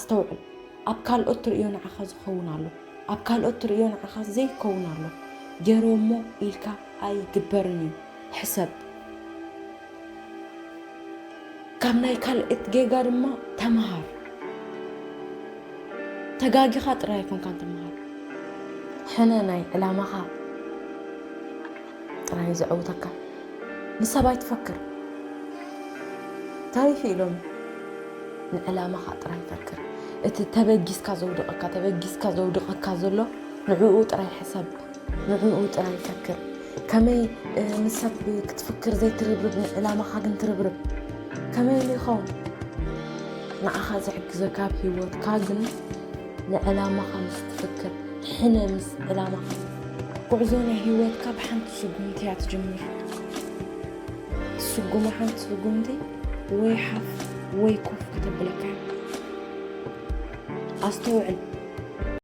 ኣስተውዕል። ኣብ ካልኦት ትርእዮ ንዓኻ ዝኸውን ኣሎ፣ ኣብ ካልኦት ትርእዮ ንዓኻ ዘይከውን ኣሎ። ገይረሞ ኢልካ ኣይግበርን እዩ። ሕሰብ። ካብ ናይ ካልኦት ጌጋ ድማ ተምሃር። ተጋጊኻ ጥራይ ኣይኮንካን ትምሃር። ሕነ ናይ ዕላማኻ ጥራይ ዘዕውተካ። ንሰብ ኣይትፈክር። ታሪፍ ኢሎም ንዕላማኻ ጥራይ ፈክር። እቲ ተበጊስካ ዘውድቐካ፣ ተበጊስካ ዘውድቐካ ዘሎ ንዕኡ ጥራይ ሕሰብ፣ ንዕኡ ጥራይ ፈክር። ከመይ ንሰብ ክትፍክር ዘይትርብርብ ንዕላማኻ ግን ትርብርብ። ከመይ ኢሉ ይኸውን? ንዓኻ ዝሕግዘካ ኣብ ህይወትካ ግን ንዕላማኻ ምስ ትፍክር፣ ሕነ ምስ ዕላማኻ። ጉዕዞ ናይ ህይወትካ ብሓንቲ ስጉምቲ እያ ትጅምር። ትስጉማ ሓንቲ ስጉምቲ ወይ ሓፍ ወይ ኮፍ ከተብለካ እያ። ኣስተውዕል።